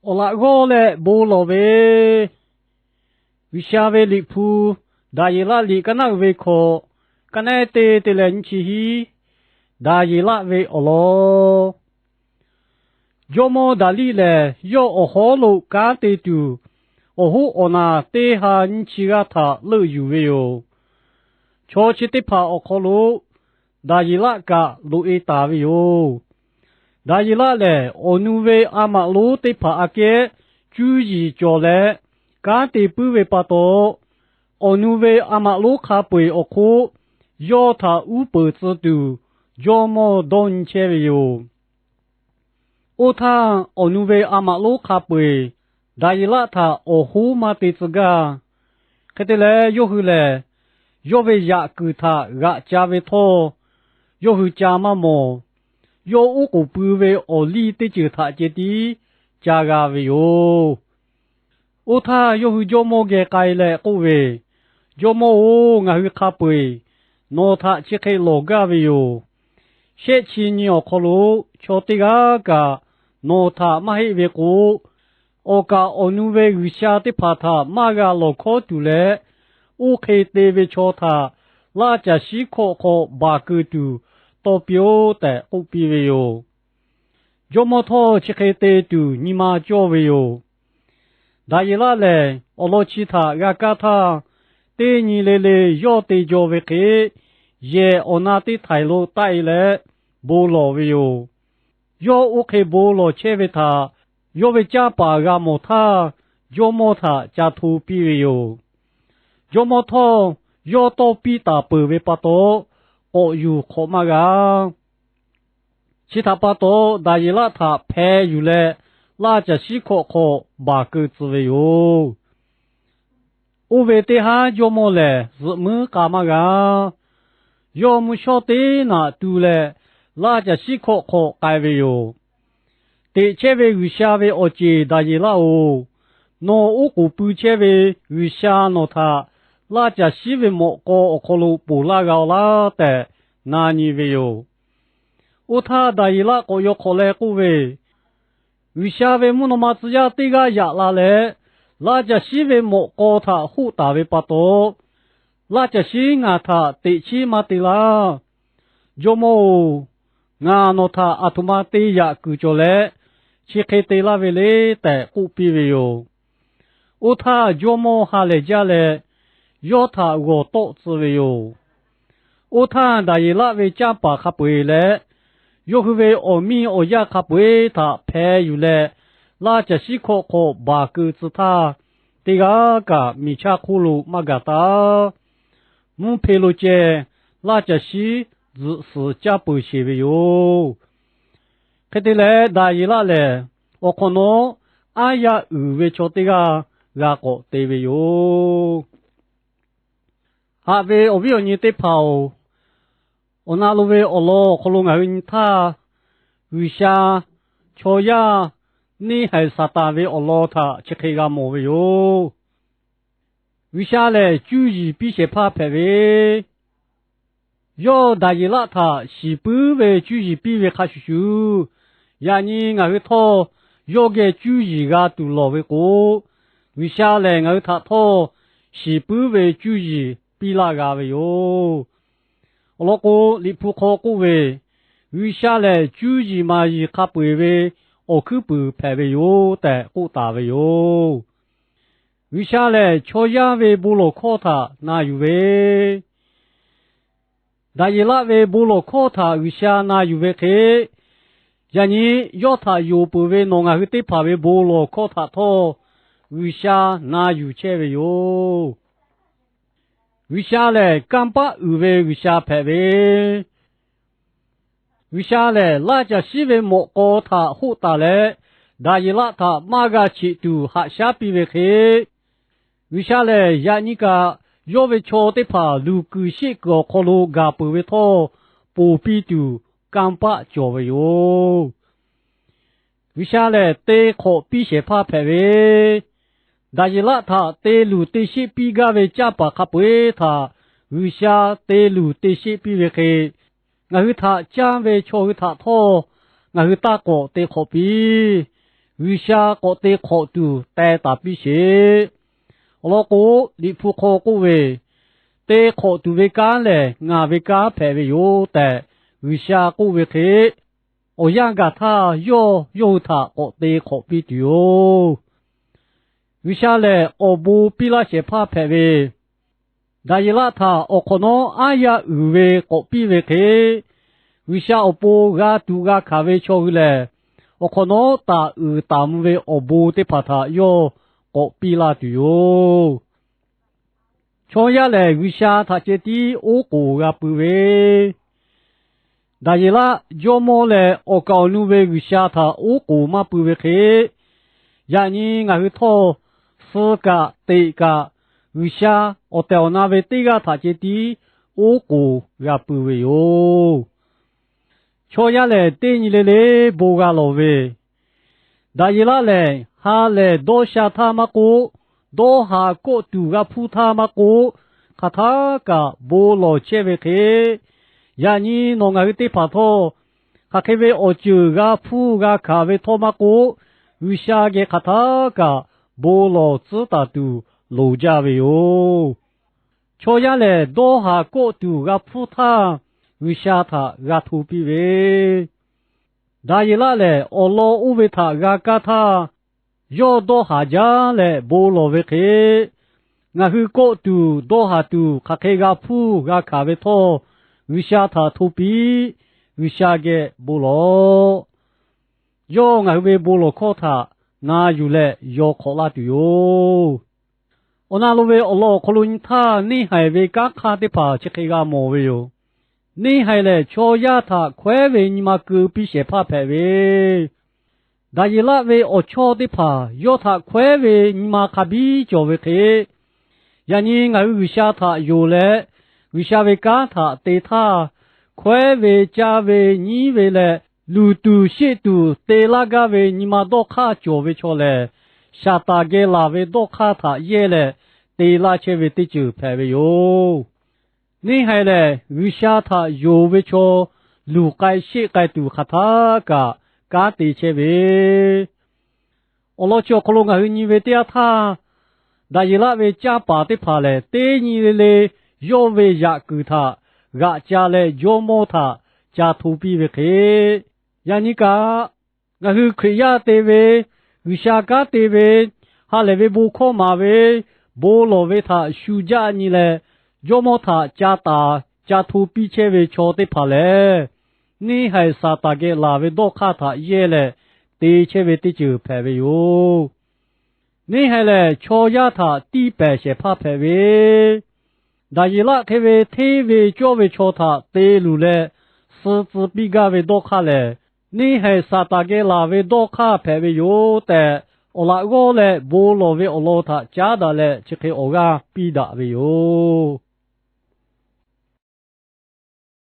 Awˬ laꞈ g'awˇ leh bon lawˬ ve, G'uiˬsha ve Liꞈ hpu Daˍyeˍlaˆ liꞈ kaˉ naˉ uiˍ ve hkawꞈ, kaˉ naˉ te te leh nyiˇ chi hiˉ, Daˍyeˍlaˆ ve awˬ lawn. Jawˇmawˇ Daˍliˆ lehˬ, yawˇ awˬ hawˉ lo kanˉ te tuˬ, awˬ hoˉ awˬ naˍ teˇ ha nyiˇ chi g'aˇ htaꞈ leuˆ yuˬ ve yoˬ. Chaw chi teˇ hpaˍ awˬ hk'aw lo Daˍyeˍlaˆ kaꞈ loꞈ-e taˍ ve yoˬ. Daˍyeˍlaˆ lehˬ, awˬ nu ve a maꞈ lonˉ teˇ hpaˍ aꞈ kehˉ cuˇ yiˍ cawˬ leh kanˉ te puiˉ ve pa taw, awˬ nu ve a maꞈ lonˉ hk'a peu-eˬ awˬ hk'oˆ yawˇ htaꞈ uˉ peunˍ tcuh tuˬ jawˇmawˇ dawˇ nyi chehˇ ve yoˬ. Oˇ htaˇ, awˬ nu ve a maꞈ lonˉ hk'a peu-eˬ Daˍyeˍlaˆ htaꞈ awˬ hoˉ maˇ te tcuh gaˇ. Hk'e te leh, yawˇ hui lehˬ yawˇ ve yaꞈ kuiˬ htaꞈ g'aꞈ ca ve htawˇ, yawˇ hui ca maˇ mawˬ. Yawˇ oˉ k'oˍ pui ve awˬ liˇ teˇ ceuˬ htaꞈ ceh tiˉ ca g'a ve yoˬ. Oˇ htaˇ, yawˇ hui jawˇmawˇ geh k'ai leh k'oˆ ve, Jawˇmawˇ-oˬ, ngaˬ hui hk'a peu-eˬ nawˬ htaꞈ chi hk'e lawˬ gaˇ ve yoˬ. Shehˆ chi nyi awˬ hk'aw lo chaw teˇ g'aˇ kaꞈ nawˬ htaꞈ maˇ heˆ ve k'o, awˬ kaˍ awˬ nu ve g'uiˬsha teˇ hpaˍ htaꞈ maˇ g'a lawˬ hkawˉ tuˬ leh, oˇ hk'e te ve chaw htaꞈ laˇ caˬ shiˉ hkawꞈ hk'aw baˬ keu tuˬ tawˇ piˇ-oˆ tehꞈ k'oˆ piˇ ve yoˬ. Jawˇmawˇ htawˇ chi hk'e te tuˬ nyi ma cawˇ ve yoˬ. Daˍyeˍlaˆ lehˬ, awˬ lawn chi htaꞈ g'a kaˇ htaˇ, teˇ nyi le le yawˇ te jaw ve hk'e, yehˬ awˬ na teˇ htaiˍ lo taˆ-e leh bon lawˬ ve yoˬ. Yawˇ oˇ hk'e bon lawˬ chehˇ ve htaꞈ yawˇ ve canˇ paˍ g'a mawˬ htaˇ, jawˇmawˇ htaꞈ ca hto piˇ ve yoˬ. Jawˇmawˇ htawˇ, yawˇ tawˇ piˇ taˍ peuˬ ve pa taw, k'awꞈ yuˬ hk'awꞈ maˇ g'a. Chi htaꞈ pa taw, Daˍyeˍlaˆ htaꞈ hpeh yuˬ leh laˇ caˬ shiˉ hkawꞈ hk'aw baˬ keu tcuh ve yoˬ. Oˇ ve teˇ haˉ jawˇmawˇ lehˬ zuhꞈ muiˉ k'a maˇ g'a. Yawˇ mvuhˇ shawˉ teˇ naꞈ tu leh, laˇ caˬ shiˉ hkawꞈ hk'aw k'ai ve yoˬ. Teꞈ chehˇ ve G'uiˬsha ve awˬ ceˬ Daˍyeˍlaˆ-oˬ, nawˬ oˉ k'oˍ pui chehˇ ve G'uiˬsha nawˬ htaꞈ laˇ caˬ shiˉ ve mawꞈ k'aw awˬ hk'aw lo ponˬ laˇ g'a-oˬ laˇ tehꞈ na nyi ve yoˬ. Oˇ htaˇ, Daˍyeˍlaˆ k'awꞈ yaw hk'awꞈ leh k'oˆ ve, G'uiˬsha ve mvuhˇ naw ma tcuh yaˇ teˇ g'aˇ yaꞈ la leh, laˇ caˬ shiˉ ve mawꞈ k'aw htaꞈ hoˆ taˍ ve pa taw, laˇ caˬ shiˉ ngaˬ htaꞈ teꞈ chiˉ maˇ te laˇ. Jawˇmawˇ-oˬ, ngaˬ nawˬ htaꞈ aˬ htoꞈ ma te yaꞈ kuiˬ cawˬ leh, chi hk'e te laˇ ve le tehꞈ k'oˆ piˇ ve yoˬ. Oˇ htaˇ, jawˇmawˇ ha lehˬ jaˇ leh, yawˇ htaꞈ g'awˬ tawˆ tcuh ve yoˬ. Oˇ htaˇ, Daˍyeˍlaˆ ve canˇ paˍ hk'a peu-eˬ leh, yawˇ hui ve awˬ miˇ awˬ yaˇ hk'a peu-eˬ htaꞈ hpeh yuˬ leh, laˇ caˬ shiˉ hkawꞈ hk'aw baˬ keu tcuh htaˇ, teˇ g'aˇ kaꞈ miˬ chaˇ hk'oˆ lo maˇ gaˬ taˍ. Mvuhˇ hpe lo ceh laˇ caˬ shiˉ tzuhꞈ suhˍ caˇ peuˬ sheˍ ve yoˬ. Hk'e te leh, Daˍyeˍlaˆ lehˬ awˬ hk'awꞈ nawˉ aˉ yaˇ uiˍ ve chaw teˇ g'aˇ g'a k'awꞈ te ve yoˬ. Haꞈ ve awˬ viˉ awˬ nyi teˇ hpaˍ-oˬ, awˬ na lo ve awˬ lawn awˬ hk'aw lo ngaˬ hui nyi htaˇ, G'uiˬsha chaw yaˇ neˇ haiˬ Saˍtanˍ ve awˬ lawn htaꞈ chi hk'e g'a mawˬ ve yoˬ. G'uiˬsha lehˬ cuˇ yiˍ piˇ shehˍ hpaˇ hpehꞈ ve, yawˇ Daˍyeˍlaˆ htaꞈ shiˍ puiˉ ve cuˇ yiˍ piˇ ve hk'a shuˍ shuˍ, yaꞈ nyi ngaˬ hui htawˇ yawˇ geh cuˇ yiˍ g'a tuˬ lawˬ ve k'o, G'uiˬsha lehˬ ngaˬ hui htaꞈ htawˇ shiˍ puiˉ ve cuˇ yiˍ piˇ laˇ g'a ve yoˬ. Awˬ lawn k'o, Liꞈ hpu hk'aw k'oˆ ve, G'uiˬsha lehˬ cuˇ yiˍ maˍ yiˍ hk'a peu-eˬ ve awˬ hkuiˉ puiˍ hpehꞈ ve yoˬ tehꞈ k'oˆ taˍ ve yoˬ. G'uiˬsha lehˬ chaw yaˇ ve bon lawˬ hkawˇ htaꞈ na yuˬ ve, Daˍyeˍlaˆ ve bon lawˬ hkawˇ htaꞈ G'uiˬsha na yuˬ ve hk'e, yaꞈ nyi yawˇ htaꞈ yonˍ peuˬ ve nawˬ ngaˬ hui teˇ hpaˍ ve bon lawˬ hkawˇ htaꞈ htawˇ G'uiˬsha na yuˬ chehˇ ve yoˬ. G'uiˬsha lehˬ kanˇ paˆ uiˍ ve G'uiˬsha hpehꞈ ve, G'uiˬsha lehˬ laˇ caˬ shiˉ ve mawꞈ k'aw htaꞈ hoˆ taˍ leh, Daˍyeˍlaˆ htaꞈ maˇ g'a cheꞈ tuˬ haꞈ shaˉ piˇ ve hk'e, G'uiˬsha lehˬ yaꞈ nyi kaꞈ yawˇ ve chaw teˇ hpaˍ luˬ kuiˬ sheˆ kuiˬ awˬ hk'aw lo gaˬ peuˬ ve htawˇ, ponˬ piˇ tuˬ kanˇ paˆ cawˬ ve yoˬ. G'uiˬsha lehˬ te hk'awꞈ piˇ shehˍ hpaˇ hpehꞈ ve, Daˍyeˍlaˆ htaꞈ te luˬ te sheˆ piˇ gaˇ ve canˇ paˍ hk'a peu-eˬ htaꞈ G'uiˬsha te luˬ te sheˆ piˇ ve hk'e, ngaˬ hui htaꞈ canˇ ve chaw hui htaꞈ htawˇ ngaˬ hui taˇ k'awꞈ te hk'awꞈ piˇ. G'uiˬsha k'awꞈ te hk'awꞈ tuˬ teh taˍ piˇ sheˍ. Awˬ lawn k'o, Liꞈ hpu hk'aw k'oˆ ve, Te hk'awꞈ tuˬ ve kanˉ lehˬ ngaˬ ve kanˉ hpehꞈ ve yoˬ tehꞈ G'uiˬsha k'oˆ ve hk'e, awˬ yanˇ gaˬ htaˇ yawˇ yawˇ hui htaꞈ k'awꞈ te hk'awꞈ piˇ tuˬ yoˬ. G'uiˬsha lehˬ awˬ bon piˇ laˇ shehˍ hpaˇ hpehꞈ ve, Daˍyeˍlaˆ htaꞈ awˬ hk'awꞈ nawˉ aˉ yaˇ uiˍ ve k'awꞈ piˇ ve hk'e, G'uiˬsha awˬ pon g'a tuꞈ g'a hkanˍ ve chaw hui lehˬ, awˬ hk'awꞈ nawˉ taˍ uiˍ taˍ mvuh ve awˬ bon teˇ hpaˍ htaꞈ yawˇ k'awꞈ piˇ laˇ tuˬ yoˬ. Chaw yaˇ lehˬ, G'uiˬsha htaꞈ ceh tiˉ oˉ k'oˍ g'a pui ve, Daˍyeˍlaˆ jawˇmawˇ leh awˬ kaˍ awˬ nu ve G'uiˬsha htaꞈ oˉ k'oˍ maˇ pui ve hk'e, yaꞈ nyi ngaˬ hui htawˇ suh kaꞈ teꞈ kaꞈ G'uiˬsha awˬ tehˬ awˬ na ve teˇ g'aˇ htaꞈ ceh tiˉ oˉ k'oˍ g'a pui ve yoˬ. Chaw yaˇ lehˬ, teˇ nyi le le bon g'a lawˬ ve, Daˍyeˍlaˆ lehˬ, ha lehˬ dawˇ sha htaˇ maˇ k'oˆ, dawˇ haˍ kawˆ tuˬ g'a hpuˇ htaˇ maˇ k'oˆ, hk'aˬ htaˇ kaꞈ bon lawˬ chehˇ ve hk'e, yaꞈ nyi nawˬ ngaˬ hui teˇ hpaˍ htawˇ, hk'aˬ hk'e ve awˬ ceuˬ g'a hpuˇ g'a hkanˍ ve htawˇ maˇ k'oˆ, G'uiˬsha geh hk'aˬ htaˇ kaꞈ bon lawˬ tcuhˉ taˍ tuˬ loˍ jaˇ ve yoˬ. Chaw yaˇ lehˬ, dawˇ haˍ kawˆ tuˬ g'a hpuˇ htaˇ, G'uiˬsha htaꞈ g'a hto piˇ ve, Daˍyeˍlaˆ lehˬ, awˬ lawn oˇ ve htaꞈ g'a kaˇ htaˇ, yawˇ dawˇ haˍ jaˇ leh bon lawˬ ve hk'e, ngaˬ hui kawˆ tuˬ dawˇ haˍ tuˬ hk'aˬ hk'e g'a hpuˇ g'a hkanˍ ve htawˇ, G'uiˬsha htaꞈ hto piˇ, G'uiˬsha geh bon lawˬ. Yawˇ ngaˬ hui ve bon lawˬ hkawˇ htaꞈ na yuˬ leh yaw hk'awꞈ laˇ tuˬ yoˬ. Awˬ na lo ve awˬ lawn awˬ hk'aw lo nyi htaˇ, neˇhaiˬ ve kanˉ hk'aˇ teˇ hpaˍ chi hk'e g'a mawˬ ve yoˬ. Neˇhaiˬ lehˬ, chaw yaˇ htaꞈ hkawehˉ ve nyi ma keu piˇ shehˍ hpaˇ hpehꞈ ve, Daˍyeˍlaˆ ve awˬ chawˇ teˇ hpaˍ yawˇ htaꞈ hkawehˉ ve nyi ma hk'a biˇ cawˬ ve hk'e, yaꞈ nyi ngaˬ hui G'uiˬsha htaꞈ yonˍ leh, G'uiˬsha ve kanˉ htaꞈ te htaˇ, hkawehˉ ve, caˇ ve, nyiˉ ve leh, luˬ tuˬ sheˆ tuˬ te laˇ gaˇ ve nyi ma dawˇ hk'aˇ cawˬ ve chaw lehˬ, Saˍtanˍ geh laˬ ve dawˇ hk'aˇ htaꞈ yehˇ leh te laˇ chehˇ ve teˇ ceuˬ hpehꞈ ve yoˬ. Neˇhaiˬ lehˬ, G'uiˬsha htaꞈ yonˍ ve chaw luˬ k'ai sheˆ k'ai tuˬ hk'aˬ htaˇ kaꞈ kanˉ te chehˇ ve, awˬ lawn chi awˬ hk'aw lo ngaˬ hui nyi ve teˇ yanˇ htaˇ, Daˍyeˍlaˆ ve canˇ paˍ teˇ hpaˍ lehˬ, teˇ nyi le le yawˇ ve yaꞈ kuiˬ htaꞈ g'aꞈ ca leh jawˇmawˇ htaꞈ ca hto piˇ ve hk'e, yaꞈ nyi kaꞈ ngaˬ hui Hkriꞈ yaˇ te ve, G'uiˬsha kanˉ te ve, ha lehˬ ve bon hkawˇ maˍ ve, bon lawˬ ve htaꞈ shu jaˆ nyi leh, jawˇmawˇ htaꞈ ca taˍ ca hto piˇ chehˇ ve chaw teˇ hpaˍ lehˬ, neˇhaiˬ Saˍtanˍ geh laˬ ve dawˇ hk'aˇ htaꞈ yehˇ leh te chehˇ ve teˇ ceuˬ hpehꞈ ve yoˬ. Neˇhaiˬ lehˬ, chaw yaˇ htaꞈ tiˇ pehˍ shehˍ hpaˇ hpehꞈ ve, Daˍyeˍlaˆ hk'e ve hteˇ ve cawˇ ve chaw htaꞈ te luˬ leh suh tcuh piˇ gaˇ ve dawˇ hk'aˇ lehˬ, neˇhaiˬ Saˍtanˍ geh laˬ ve dawˇ hk'aˇ hpehꞈ ve yoˬ tehꞈ, awˬ laꞈ g'awˇ leh bon lawˬ ve awˬ lawn htaꞈ caˉ daꞈ leh chi hk'e awˬ g'aˇ piˇ daꞈ ve yoˬ.